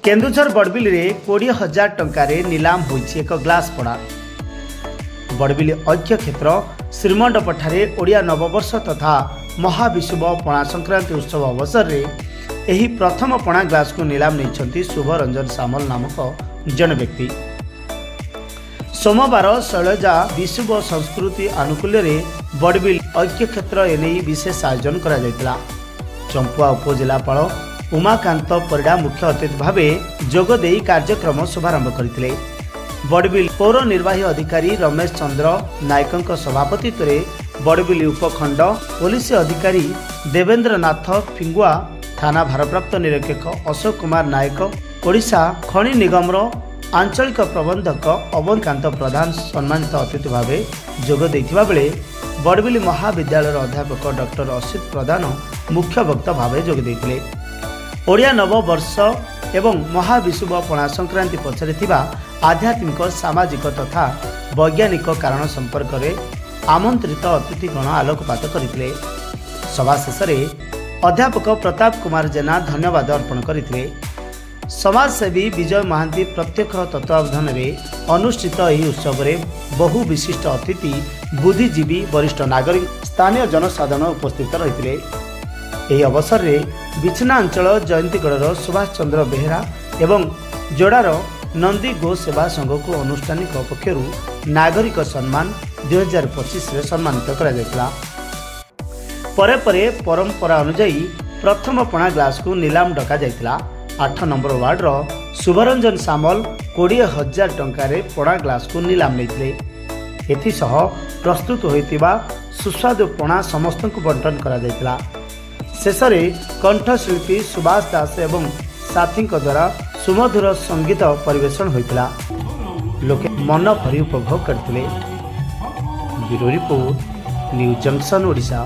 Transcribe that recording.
କେନ୍ଦୁଝର ବଡ଼ବିଲରେ 20,000 ଟଙ୍କାରେ ନିଲାମ ହୋଇଛି ଏକ ଗ୍ଲାସ୍ ପଣା। ବଡ଼ବିଲ ଐକ୍ୟକ୍ଷେତ୍ର ଶ୍ରୀମଣ୍ଡପଠାରେ ଓଡ଼ିଆ ନବବର୍ଷ ତଥା ମହାବିଷୁବ ପଣା ସଂକ୍ରାନ୍ତି ଉତ୍ସବ ଅବସରରେ ଏହି ପ୍ରଥମ ପଣା ଗ୍ଲାସକୁ ନିଲାମ ନେଇଛନ୍ତି ଶୁଭରଞ୍ଜନ ସାମଲ ନାମକ ଜଣେ ବ୍ୟକ୍ତି। ସୋମବାର ଶୈଳଜା ବିଷୁବ ସଂସ୍କୃତି ଆନୁକୂଲ୍ୟରେ ବଡ଼ବିଲ ଐକ୍ୟକ୍ଷେତ୍ର ଏନେଇ ବିଶେଷ ଆୟୋଜନ କରାଯାଇଥିଲା। ଚମ୍ପୁଆ ଉପଜିଲ୍ଲାପାଳ ଉମାକାନ୍ତ ପରିଡ଼ା ମୁଖ୍ୟ ଅତିଥି ଭାବେ ଯୋଗଦେଇ କାର୍ଯ୍ୟକ୍ରମ ଶୁଭାରମ୍ଭ କରିଥିଲେ। ବଡ଼ବିଲ ପୌର ନିର୍ବାହୀ ଅଧିକାରୀ ରମେଶ ଚନ୍ଦ୍ର ନାୟକଙ୍କ ସଭାପତିତ୍ୱରେ ବଡ଼ବିଲ ଉପଖଣ୍ଡ ପୋଲିସ ଅଧିକାରୀ ଦେବେନ୍ଦ୍ର ନାଥ ଫିଙ୍ଗୁଆ, ଥାନା ଭାରପ୍ରାପ୍ତ ନିରୀକ୍ଷକ ଅଶୋକ କୁମାର ନାୟକ, ଓଡ଼ିଶା ଖଣି ନିଗମର ଆଞ୍ଚଳିକ ପ୍ରବନ୍ଧକ ଅବନକାନ୍ତ ପ୍ରଧାନ ସମ୍ମାନିତ ଅତିଥି ଭାବେ ଯୋଗ ଦେଇଥିବା ବେଳେ ବଡ଼ବିଲ ମହାବିଦ୍ୟାଳୟର ଅଧ୍ୟାପକ ଡକ୍ଟର ଅସିତ ପ୍ରଧାନ ମୁଖ୍ୟ ବକ୍ତା ଭାବେ ଯୋଗ ଦେଇଥିଲେ। ଓଡ଼ିଆ ନବବର୍ଷ ଏବଂ ମହାବିଷୁବ ପଣା ସଂକ୍ରାନ୍ତି ପଛରେ ଥିବା ଆଧ୍ୟାତ୍ମିକ, ସାମାଜିକ ତଥା ବୈଜ୍ଞାନିକ କାରଣ ସମ୍ପର୍କରେ ଆମନ୍ତ୍ରିତ ଅତିଥିଗଣ ଆଲୋକପାତ କରିଥିଲେ। ସଭା ଶେଷରେ ଅଧ୍ୟାପକ ପ୍ରତାପ କୁମାର ଜେନା ଧନ୍ୟବାଦ ଅର୍ପଣ କରିଥିଲେ। ସମାଜସେବୀ ବିଜୟ ମହାନ୍ତି ପ୍ରତ୍ୟକ୍ଷ ତତ୍ତ୍ୱାବଧାନରେ ଅନୁଷ୍ଠିତ ଏହି ଉତ୍ସବରେ ବହୁ ବିଶିଷ୍ଟ ଅତିଥି, ବୁଦ୍ଧିଜୀବୀ, ବରିଷ୍ଠ ନାଗରିକ, ସ୍ଥାନୀୟ ଜନସାଧାରଣ ଉପସ୍ଥିତ ରହିଥିଲେ। ଏହି ଅବସରରେ ବିଛନା ଅଞ୍ଚଳ ଜୟନ୍ତୀଗଡ଼ର ସୁଭାଷ ଚନ୍ଦ୍ର ବେହେରା ଏବଂ ଯୋଡ଼ାର ନନ୍ଦୀ ଗୋ ସେବା ସଂଘକୁ ଅନୁଷ୍ଠାନିକ ପକ୍ଷରୁ ନାଗରିକ ସମ୍ମାନ 2025ରେ ସମ୍ମାନିତ କରାଯାଇଥିଲା। ପରେ ପରେ ପରମ୍ପରା ଅନୁଯାୟୀ ପ୍ରଥମ ପଣା ଗ୍ଲାସକୁ ନିଲାମ ଡକାଯାଇଥିଲା। 8 ନମ୍ବର ୱାର୍ଡର ଶୁଭରଞ୍ଜନ ସାମଲ 20,000 ଟଙ୍କାରେ ପଣା ଗ୍ଲାସକୁ ନିଲାମ ନେଇଥିଲେ। ଏଥିସହ ପ୍ରସ୍ତୁତ ହୋଇଥିବା ସୁସ୍ୱାଦୁ ପଣା ସମସ୍ତଙ୍କୁ ବଣ୍ଟନ କରାଯାଇଥିଲା। ଶେଷରେ କଣ୍ଠଶିଳ୍ପୀ ସୁଭାଷ ଦାସ ଏବଂ ସାଥୀଙ୍କ ଦ୍ୱାରା ସୁମଧୁର ସଙ୍ଗୀତ ପରିବେଷଣ ହୋଇଥିଲା। ଲୋକେ ମନ ଭରି ଉପଭୋଗ କରିଥିଲେ। Bureau report, news junction Odisha.